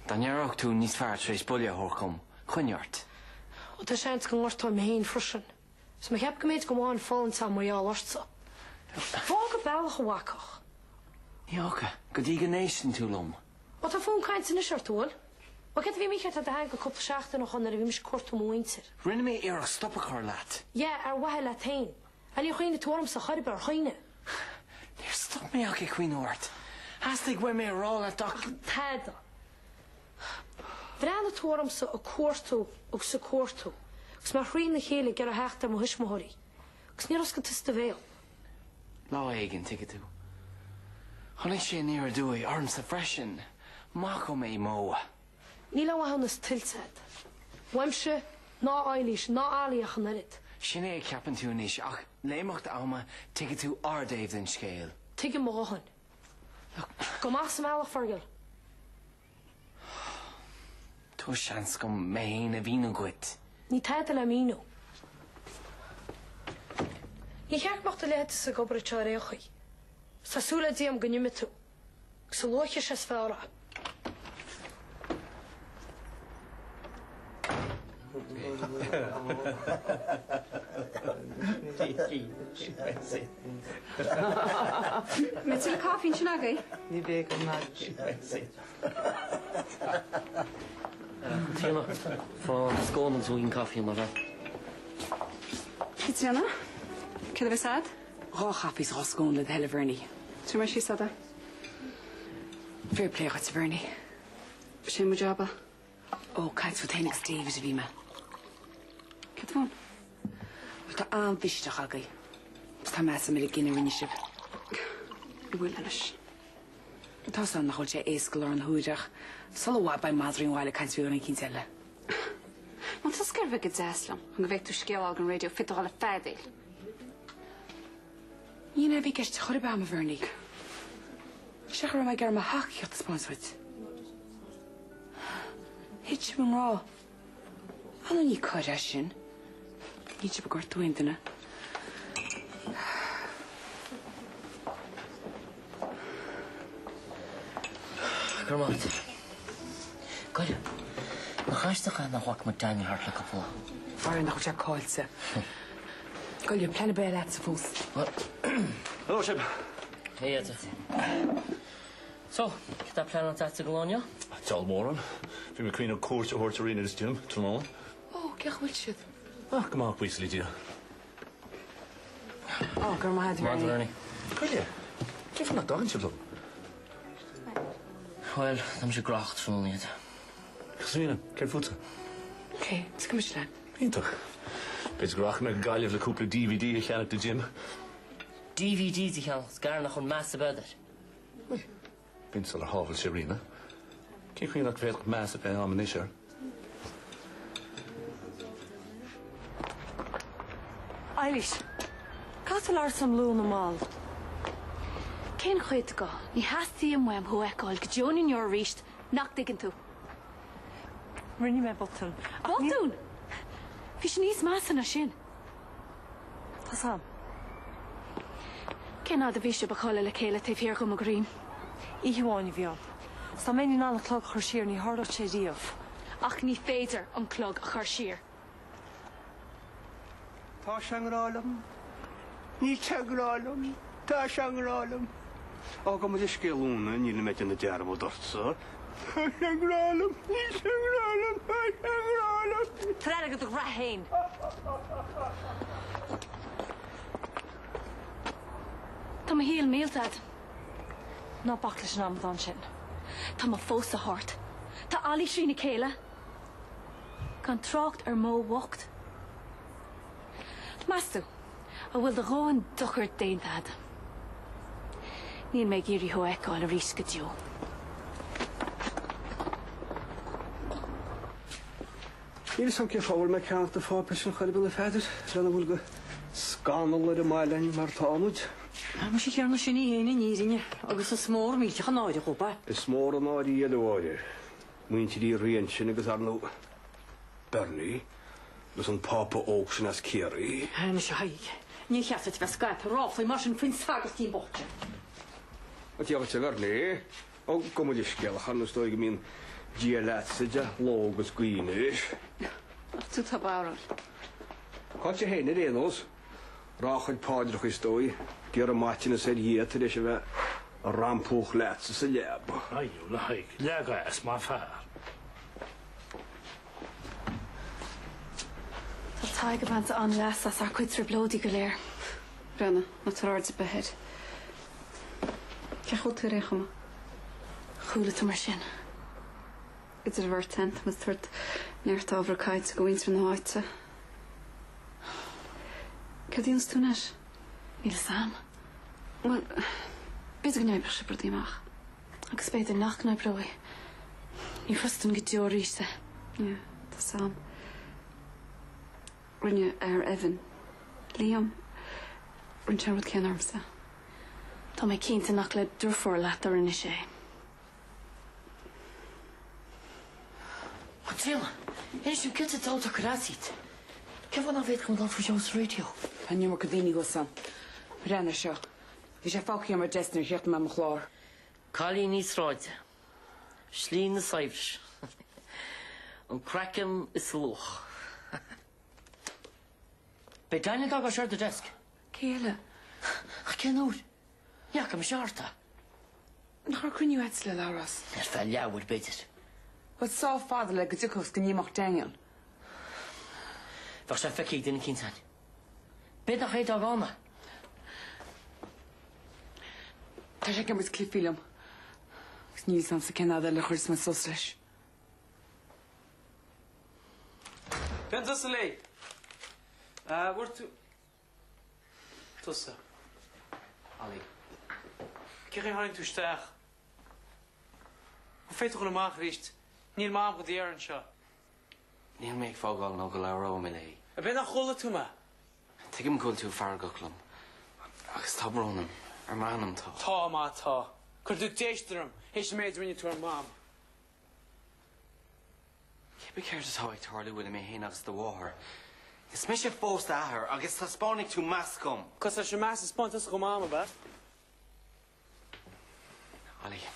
dá n-éireodh tú níos fearr tar éis buille a thabhairt dhom, coinnigh ort. Ó tá seans go ngortóinn mé féin freisin. Is mé cheap go mb'fhéidir go maith an fulaingt agam mar gheall ortsa. Fág an bealach, a bhacach. Ní fhágfaidh, go dtí go n-éisteann tú liom. Ó tá fonn cainte anois ort, an bhfuil? Ó céard a bhí mícheart le do theanga cúpla seachtain ó shoin nuair a bhí mise ag cuartú mo mhuintir? Rinne mé iarracht stop a chur leat. Yeah, ar mhaithe leat féin. Ach níor chuimhnigh tú ormsa chor ar bith, ar chuimhnigh? Níor stop mé ach ag cuimhniú ort. Theastaigh uaim é a rá leat ach. Tada. Bhreathnaigh tú ormsa ag cuartú agus ag cuartú agus mé thrína chéile ag iarraidh theacht ar mo thuismitheoirí agus níor oscail tusa do bhéal. Lá éigin, tuigfidh tú. Tháinig sé aniar aduaidh ormsa freisin. Maith dhom é, Mo. Níl aon mhaithiúnas tuillte agat. Uaimse, ná Eilís, ná Ali ach an oiread. Sin é a cheapann tú anois ach le himeacht ama tuigfidh tú ár dtaobh den scéal. Tuigim mo dhóthain. Gabh amach as an mbealach, Fergal. Tabhair seans dom mé fhéin a mhíniú dhuit. Níl tada le míniú. Ní cheart go mbeadh do leithéidse ag obair anseo ar aon chaoi. Tá súil le Dia agam go n-imeoidh tú. Agus a luaithe is is fearr é. Mbeidh tuilleadh caife ansin agaibh? Ní bheidh go maith. Caitríona, Faigh scón agus pingin caife dom, a bhean. Caitríona, Céard a bheas a'd? Dhá chaife is dhá scón le do thoil a Bhernie. Tabharfaidh mé síos iad. Fair play dhuit a Bhernie. Sin mo jab. Ó, caint fút fhéin agus David a bhí mé. Céard fúinn? Bhuel, tá an-mhisneach agaibh. Agus tá meas agam ar an gcinneadh a rinne sibh. An bhfuil anois? Tá 's agam nach bhfuil sé éasca i láthair na huaire ach sula i bhfad beidh madraí an bhaile ag caint faoi dhuine eicínt eile. Ná toscair a bheith go deas liom chun go bhféadfaidh tú scéal a fháil don raidió fé do dhul ag feadaíl. Ní hin é a bhí i gceist chor ar bith agam, a Bhernie. Is é go raibh mé ag iarraidh mo thacaíocht a thaispeáint dhuit. Thit sibh i ngrá. Ar ndóigh ní coir é sin. Níl sibh ag gortú aon duine. Go raibh maith agat. Goire, nach aisteach é nach bhfaca muid Daniel thart le cúpla lá? Faraor nach bhfuil sé caillte. Gabh i leith, plean ar bith leatsa fós. Hello sibh. Hey Etta. So, cad tá pleanáilte agat don lá inniu? Diabhal mórán. Bhí mé ag cuimhneamh cuairt a thabhairt ar Ríona agus Jim tráthnóna. Ó, cén chaoi a bhfuil siad? Ah, go maith, buíochas le Dia. Ó, go raibh maith agat, Maith Bernie. Gabh i leith, cén fáth nach dtagann sibh liom? Bhuel, tá mise gnóthach tráthnóna iad. Agus Ríona, céard fútsa? Ok, tiocfaidh mise leat. Iontach. B'fhéidir go rachaidh mé go Gaillimh le cúpla DVD a cheannach do Jim. DVDs a cheannach is gar nach bhfuil meas ar bith air. Bhuel, b'in sular shábháil sé Ríona. Cén chaoi nach bhféadfadh meas a bheith agam anois air? Eilís, caithfidh tú labhairt liom luath nó mall. Cén chuid de ní theastaíonn uaim thú a fheiceáil go deo na ndeor arís nach dtuigeann tú? Rinne mé botún. Ach ní. Botún? Bhí sé níos measa ná sin. Tá's a'm. Cén fhad a bhí sibh a chodladh le chéile taobh thiar dhom, a Ghreim? Oíche amháin a bhí ann. 'S dá mbeinn in ann an clog a chur siar ní tharlódh sé riamh. Ach ní féidir an clog a chur siar. Tá sé i ngrá liom. Níl sé i ngrá liom. Tá sé i ngrá liom. Ó, gabh mo leithscéal Úna, nílim ag déanamh dearmad ortsa. Tá sé i ngrá liom, níl sé i ngrá liom, tá sé i ngrá liom. Tar aire do do ghraith féin. Tá mo shaol millte agat. Ná bac leis an amadán sin. Tá mo phósadh thart. Tá Ollie trína chéile. Gan trácht ar Mo bhocht. Meas tú an bhfuil do dhóthain dochair déanta agat? Níl mé ag iarraidh thú a fheiceáil arís go deo. Níl 'fhios a'm cén fáth a bhfuil mé ag ceannacht na pháipéir sin chor ar bith a Pheadair, lena bhfuil de scannal ar an mbaile againn mar atá muid. Tá mise céanna sin í fhéin in fhírinne agus is mór millteach an náire dhób é. Is mór an náire í a Mháire. Muintir Uí Riain sin agus ar ndóigh Bernie agus an Pápa óg sin as Ciarraí. Anois a Thaidhg, níor cheart duit bheith ag scaipeadh ráflaí mar sin faoin sagairtín bocht sin. A Dia dhuit a Bhernie. Ó, gabh mo leithscéal, a chara, is dóigh go mbíonn Dia leatsa de ló agus d'oíche anois. Ach tú tá barúil. Cá bhfuil sé féin ar aon nós? Rá a chuid paidreacha is dóigh, d'iarraidh maiteanas ar Dhia tar éis a bheith a rampúch leatsa sa leaba. A Dhiabhail, a Thaidhg, leag as mar fear. Tá Tadhg ag baint an-leas as ár gcuid trioblóidí go léir. Brenna, ná tabhair aird ar bith air. Cén chaoi a bhfuil tú ar aon chuma? Chuala tú mar sin. Idir an bheirt againn, tá muid ag tabhairt neart ábhar cainte do mhuintir na háite. Céard a dhéanfas tú anois? Níl fhios a'm. Bhuel, b'fhéidir go n-oibreoidh sibh rudaí amach. Agus b'fhéidir nach n-oibreoidh. Ní thrustfainn go deo arís é. Yeah, tá's a'm. Rinne athair Evan, Liam, rinne sé an rud céanna ormsa. Tá mé cinnte nach le deirfiúr leat a rinne sé. A Tríona, inis dom cad é an diabhal atá ag cur as duit? Cén fáth nach bhféadfadh muid labhairt faoi seo sa raidió? Tá an iomarca daoine thuas ann. Breathnaigh air seo. Bhí sé fágtha ar mo desk nuair a chríochnaigh mé mo chlár. Cailíní sráide. Slí na saibhris. An craiceann is a luach. Beidh Daniel ag fágáil seo ar do desk. Cé eile? Ach cén uair? Ní fhaca mise thart é. Nach raibh cruinniú agat le Labhrás? Ar feadh leathuair, b'fhéidir. Bhuel, sách fada le go dtiocfadh is go n-imeodh Daniel. Bheadh sé feicthe ag duine eicínt againn. B'fhéidir nach é a d'fhág ann é. Tá sé ag imirt cluichí liom. Agus níl 'fhios a'msa cén fhad eile a chuirfeas mé suas leis. Cén tusa léi? Bhfuair tú. Tusa. Ollie. Cén chaoi a tháinig tú isteach? An féidir dul amach arís? Níl Mam do d'iarraidh anseo. Níl mé ag fágáil nó go labhróidh mé léi. Ab é nach chuala tú mé? Tuigim go bhfuil tú feargach liom. Agus tá brón orm. Ar m'anam tá. Tá, má tá. Cuirfidh tú déistin orm théis an méid a rinne tú ar Mam. Cébí céard atá ag tarlú idir mé féin agus do mháthair, is mise fós d'athair agus taispeánfaidh tú meas dom. Cosúil leis an meas a 'speáin tusa do Mham, ab ea? Ollie,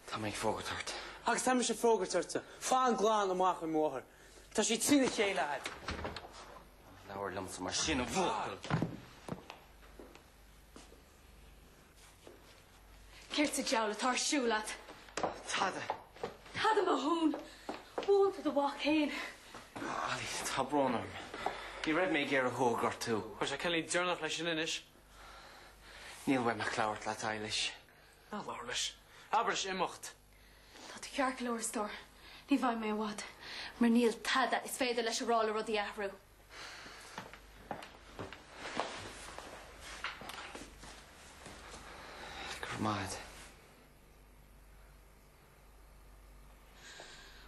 tá mé ag fógairt ort. Agus tá mise ag fógairt ortsa. Fan glan amach ó mo mháthair. Tá sí trína chéile a'd. Labhair liomsa mar sin, a bhuachaill! Céard sa diabhal atá ar siúl agat? Tada. Tada mo thóin! Bhuail tú do mhac féin. Ollie, tá brón orm. Ní raibh mé ag iarraidh thú a ghortú. Tá sé cineál deireanach leis sin anois. Níl uaim ach labhairt leat, Eilish. Ná labhair leis. Abair leis imeacht. Tá tú ceart go leor, a stór. Ní bheidh mé i bhfad, mar níl tada is féidir leis a rá le rudaí a athrú. Go raibh maith agat.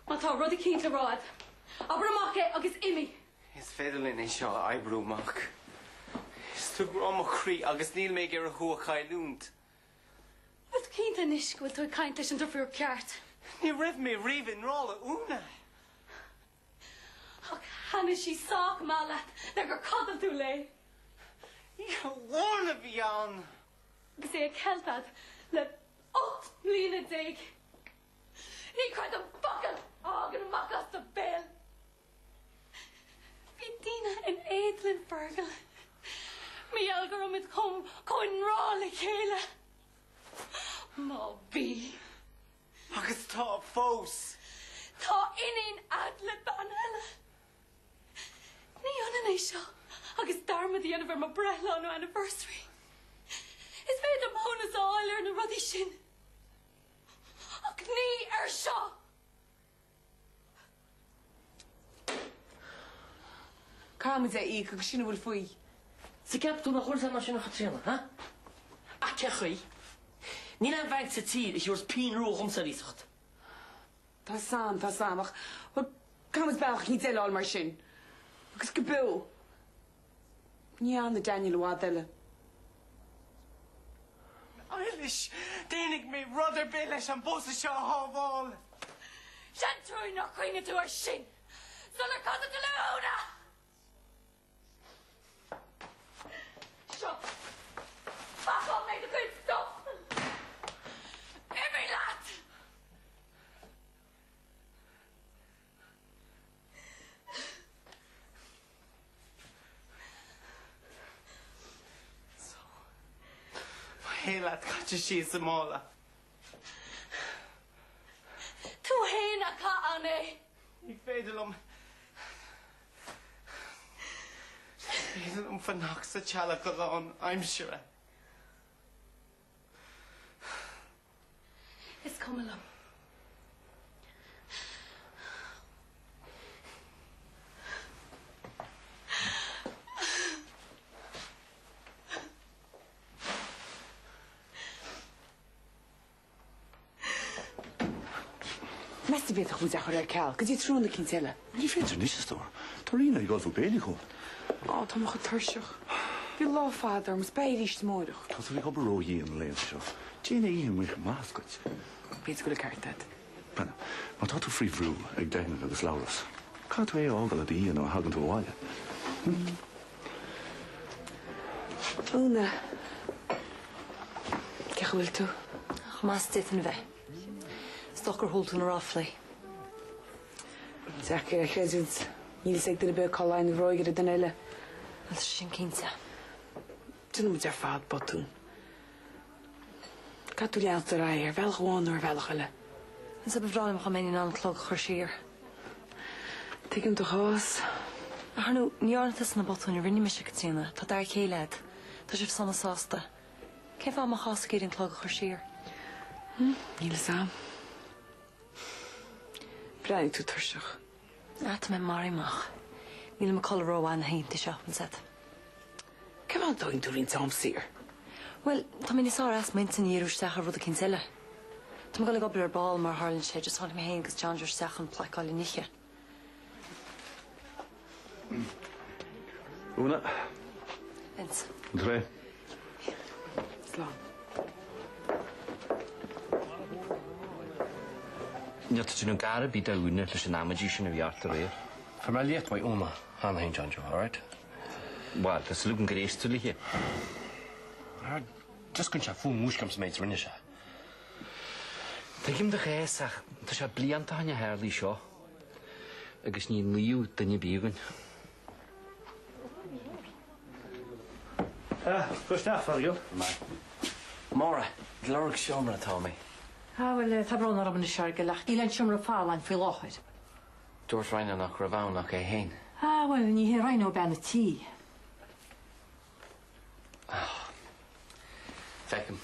Má tá rud eicínt le rá agat, abair amach é agus imigh! Is féidir linn é seo a oibriú amach. Is tú grá mo chroí agus níl mé ag iarraidh thú a chailliúint. Bhfuil tú cinnte anois go bhfuil tú ag caint leis an deirfiúr ceart? Ní raibh mé riamh i ngrá le Úna. Ach thaitnigh sí sách maith leat le gur chodail tú léi. Oíche amháin a bhí ann. Agus é á ceilt agat le 18 mbliana. Ní chreidim focal a thagann amach as do bhéal. Bhí daoine in éad linn, Fergal. Mar gheall go raibh muid chomh chomh i ngrá le chéile. Má bhí. Agus tá fós. Tá iníon a'd le bean eile. Ní ionann é seo agus dearmad a dhéanamh ar mo breithlá nó anniversary. Is féidir maithiúnas a fháil ar na rudaí sin. Ach ní ar seo! Caithfidh muid é a íoc agus sin a bhfuil faoi. Sea cheap tú nach bhfuil sé mar sin a Chaitríona, ha? Ach cén chaoi? Níl aon bhanc sa tír a thiúrfas pingin rua dhomsa ar iasacht. Tá 'fhios a'm, tá 'fhios a'm, ach, bhuel, caithfidh muid bealach eicínt eile a fháil mar sin. Agus go beo. Ní fhanfaidh Daniel i bhfad eile. Eilish, déanfaidh mé rud ar bith leis an bpósadh seo a shábháil. Sin truaí nár chuimhnigh tú air sin sular chodail tú le hÚna! Seo, phacáil mé do chuid stuff! Imigh leat! Mo shaol leat caite síos i mála. Tú fhéin a chaith ann é. Ní féidir liom. Ní féidir liom fanacht sa teallach go lán aimsire. Is cuma liom. Meas tú an bhféadfadh muid é a chur ar ceal go dtí tráthnóna eicínt eile? Ní féidir anois, a stór. Tá Ríona ag ullmhú béilí chugainn. Á, tá mé chomh tuirseach. Bhí lá fada orm is beidh arís amárach. Tá tú ag obair ródhian na laethanta seo. Déan oíche amuigh maith as duit. B'fhéidir go bhfuil an ceart agat. Breathnaigh, má tá tú faoi bhrú ag Daniel agus Labhrás, caithfidh tú é a fhágáil i do dhiaidh nuair a thagann tú abhaile. Hm? Úna, cén chaoi a bhfuil tú? Chomh maith is a d'fhéadfainn a bheith. Is dócha gur chuala tú na ráflaí. Deacair a chreidiúint. Níl fhios ag duine ar bith cá luíonn an bhróig ar an duine eile. Bhuel, tá sé sin cinnte. Déanann muid ar fad botúin. Caithfidh tú leanacht ar aghaidh, ar bhealach amháin nó ar bhealach eile. Ba bhreá liom dá mbeinn in ann an clog a chur siar. Tuigim do chás. Ach ar ndóigh, ní dhearna tusa na botúin a rinne mise, Caitríona. Tá d'fhear céile agat. Tá sibh sona sásta. Cén fáth a mbeifeása ag iarraidh an clog a chur siar? Níl fhios a'm. Breathnaíonn tú tuirseach. Ah, tá mé maraithe amach. Nílim ag codladh rómhaith na hoícheanta seo, an set. Cén fáth nach dtógann tú roinnt am saor? Bhuel, tá mé níos fearr as m'intinn a dhíriú isteach ar rud eicínt eile. Tá mé ag dul ag obair ar ball mar a tharlaíonn sé, just tháinig mé féin agus John Joe isteach chun plaiceáil an oíche. Úna. Vince. An tré. Slán. Níl tú déanamh gar ar bith d'Úna leis an amaidí sin a bhí ort aréir. Fuair mé léacht uaidh Úna cheana féin, John Joe, alright? Bhuel, tá súil agam gur éist tú léi. Just go sé fún múisc sa méid a rinne sé. Tuigim do chás ach tá sé blianta ó shin a tharlaigh seo agus ní naomh duine ar bith againn. Ah, gabh isteach, Feargal. Maith. Máire, ag lorg seomra atá mé. Ah, bhuel, tá brón orm anois, a Fheargail, ach níl aon seomra folamh ann faoi láthair. Dúirt Rhino nach raibh ann ach é fhéin. Ah, bhuel, ní hé Rhino bean a' tí. Ah. Feicim.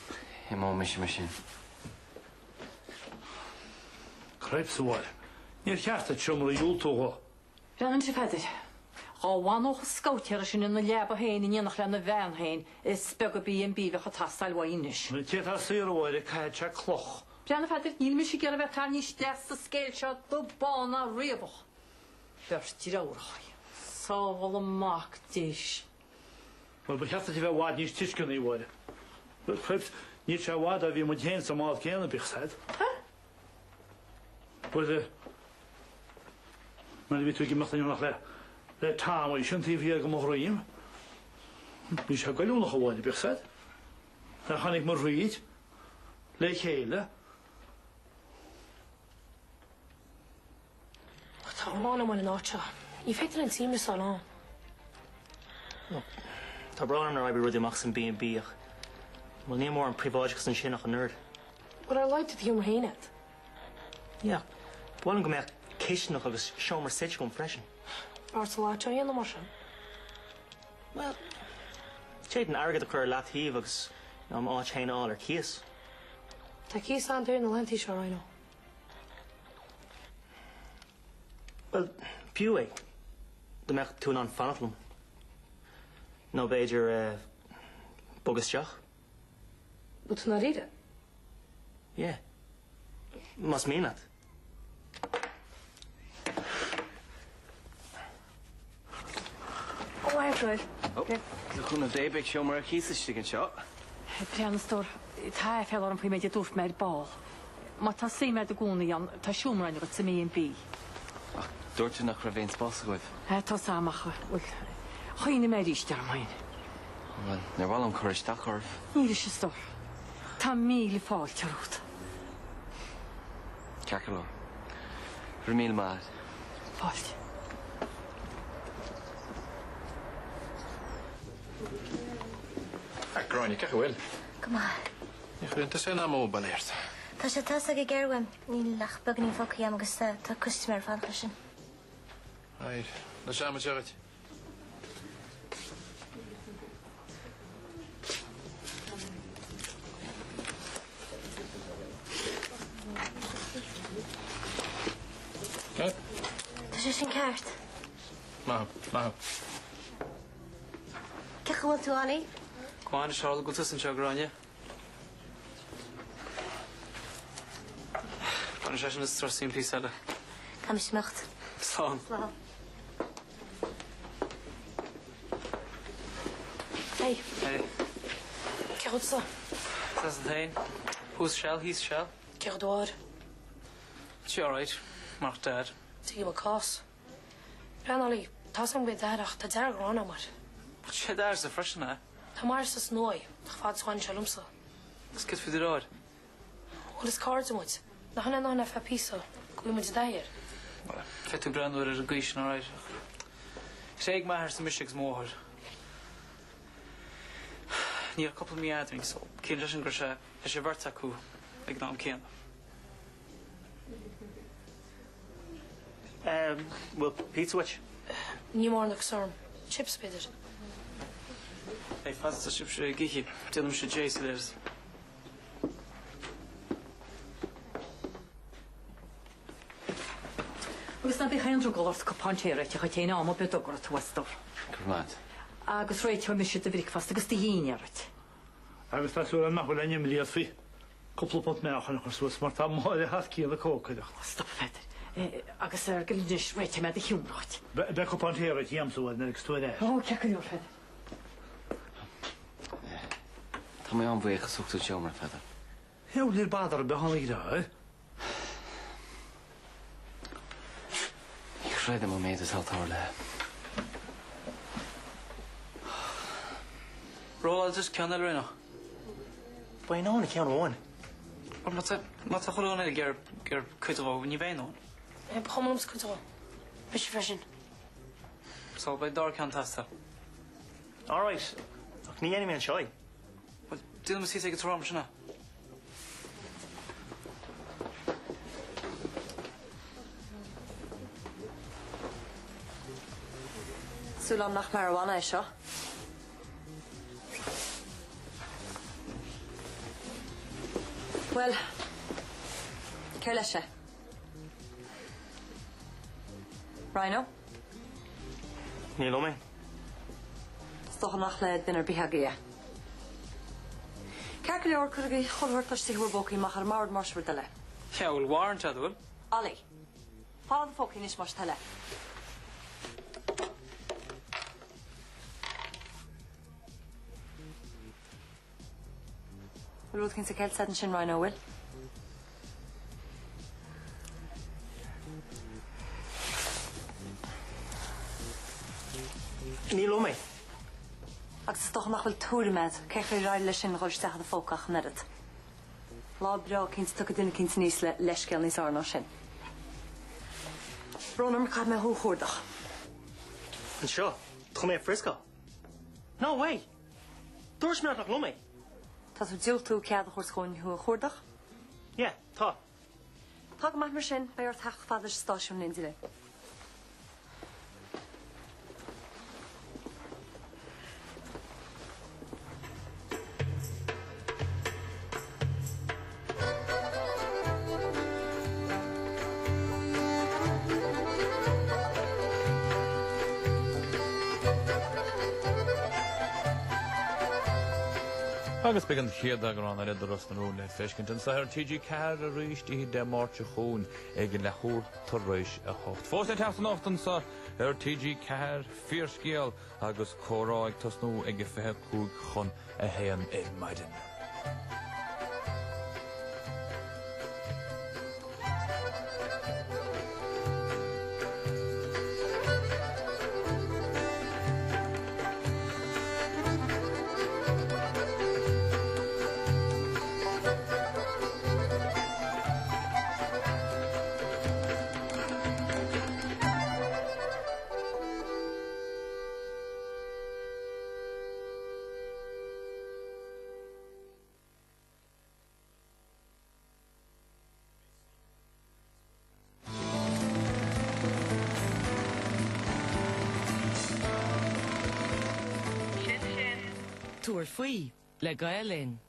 Imeoidh mise mar sin. Cripes, a Mháire. Níor cheart duit seomra a dhiúltú dhó. Breathnaigh anois a Pheadair. Dhá bhfanódh an scabhtéara sin ina leaba féin in éineacht lena bhean féin, is beag an B&B a bheadh ag teastáil uaidh anois. An té atá saor, a Mháire, caithfidh sé cloch. Breathnaigh a Pheadair, níl mise ag iarraidh a bheith tarraingthe isteach sa scéal seo dubh bán ná riabhach. Beirt deartháireacha. Sábháil a mac Dé. Bhuel, ba cheart duit a bheith i bhfad níos tuisceanaí, a Mháire. Cripes, níl sé i bhfad ó bhí muid féin sa mbád céanna, bíodh 's a'd. Bhuel, nuair a bhí tú ag imeacht in éineacht le, le Tommy sin taobh thiar de mo dhroim, bhí sé goilliúnach, a Mháire, bíodh 's a'd. Nuair a tháinig muid thríd le chéile. Tá brón orm an áit seo. Ní féidir linn suaimhneas a fháil ann. Tá brón orm nár oibrigh rudaí amach san B&B ach, bhuel, níl mórán príobháideachas ansin ach an oiread. Bhuel, ar a laghad tá do sheomra féin agat. Yeah, ba mhaith liom go mbeadh cisteanach agus seomra suite agam freisin. B'fhearr an áit seo a dhéanamh mar sin. Bhuel, d'fhéadfainn airgead a chur ar leataobh agus you know, m'áit féin a fháil ar cíos. Tá cíos an-daor na laethanta seo, Rhino. Bhuel, b'fhiú é, dá mbeadh tú in ann fanacht liom. Nó b'fhéidir, eh, bogadh isteach. Bhfuil tú ndáiríre? Yeah. Más mian leat. Ó, a Fheargail. Ó, le cúnamh Dé beidh seomra ar cíos istigh anseo. Breathnaigh a stór, tá aiféala orm faoin méid a dúirt mé ar ball. Má tá suim agat i gcónaí ann, tá seomra ann agat sa mB&B. Ach dúirt tú nach raibh aon spás agaibh. Tá 's a'm ach, bhuel, chuimhnigh mé arís orm féin. Bhuel, níor mhaith liom cur isteach oraibh. Níl a stór. Tá míle fáilte romhat. Ceart go leor. Go raibh míle maith agat. Fáilte. A Gráinne, cén chaoi a bhfuil? Go maith. Ní chuireann tusa aon mobile ort. Tá sé tosaithe go géar uaim. Níl ach beagáinín fágtha agam agus tá custaiméir ag fanacht leis sin. Right. Leis an seo dhuit. Tá sé sin ceart. Maith, maith. Cén chaoi a bhfuil tú, Ollie? Go maith, tharla go bhfuil tusa anseo, a Ghráinne. Baineann sé sin an strus díom píosa eile. Caithfidh mise imeacht. Slán. Slán. Hey. Hey. Cén chaoi tusa? Tusa féin. Thuas seal, thíos seal. Cén chaoi do mháthair? Tá sí alright, murach Dad. Tuigim a cás. Breathnaigh Ollie, tá's agam go bhfuil d'athair ach tá dearg-ghráin agam air. Ach sé d'athairse freisin é. Tá m'athairse san uaigh, ach fad is a bhaineann sé liomsa. Agus céard faoi do dheartháir? Bhuel, is cairde muid. Nach in é ná ar feadh píosa, go bhfuil muid i dtaithí air. Bhuel, féadfaidh tú breathnú air ar an gcaoi sin, alright, ach thréig m'athairse mise agus mo mháthair. Níl ach cúpla mí eadrainn, so ciallaíonn sé sin go raibh sé leis an bheirt acu ag an am céanna. Bhfuil pizza uait? Níl mórán ocras orm. Chips, b'fhéidir. Hey, fad is atá sibhse ag ithe, déanfaidh mise Jay sa. Agus ná bíodh aon drogall ort cupán tae a réiteach dhuit féin am ar bith a dtograí tú, a stór. Go raibh maith agat. Agus réiteoidh mise do bhricfeasta agus do dhinnéar dhuit. Agus tá súil agam nach bhfuil aon imní ort faoi cúpla punt meáchain a chur suas mar tá Máire thar cionn ag cócaireacht. Stop, a Pheadair. Agus ar gcul anois, réiteoidh mé do sheomra dhuit. Beidh cupán tae réitithe agamsa a Mháire nuair a thiocfas tú ar ais. Ó, ceart go leor, a Pheadair. Tá mé an-bhuíoch as ucht an seomra, a Pheadair. Bhuel, níl bother ar bith ann a dheartháir. Ní chreidim an méid atá tarlaithe. Rolláil duit ceann eile, Reno. Beidh in ann ceann amháin. Má tá má tá chuile dhuine eile ag iarraidh cuid dhó, ní bheidh in ann. Ba chuma liomsa cuid dhó. Mise freisin. So beidh dara ceann ag teastáil. Alright. Ach ní dhéanfaidh mé anseo é. Bhuel, déanfaidh muid thíos ag an trá mar sin é. Súil agam nach marijuana é seo. Bhuel, cér leis é? Rhino? Ní liom é. Is dócha nach le duine ar bith agaibh é. Ceart go leor, cuirigí chuile shórt istigh i bhur bpócaí amach ar an mbord más bhur dtoil é. Sea, bhfuil warrant agat, bhfuil? Ollie. Fág do phócaí anois más toil é. Bhfuil rud éicint ceilte agat ansin, Rhino, bhfuil? Ní liom é. Agus is dócha nach bhfuil tuairim agat cé chaoi ar éirigh leis sin dhul isteach i do phóca ach an oiread. Lá breá cinnte tiocfaidh duine éicint aníos le leithscéal níos fearr ná sin. Brón orm, caithfidh mé thú a chuardach. Anseo, chun mé a phrioscáil. No way! Dúirt mé leat nach liom é! Tá tú ag diúltú cead a thabhairt dhúinn thú a chuardach? Yeah, tá. Tá go maith mar sin, beidh ort theacht fad leis an stáisiún in éindí linn. Agus beidh an chéad eagrán eile de Ros na Rún le feiscint anseo ar TG4 arís oíche Dé Máirt seo chugainn ag leathuair tar éis 8. Fós le teacht anocht anseo ar TG4, Fíorscéal agus Comhrá ag tosnú ag 25 chun 1 ar maidin. Tabhair faoi le Gael Linn.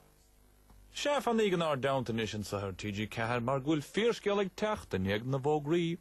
Sea, fanaíg inár dteannta anois anseo ar TG4 mar go bhfuil fíorscéal ag teacht i ndiaidh na bhfógraí.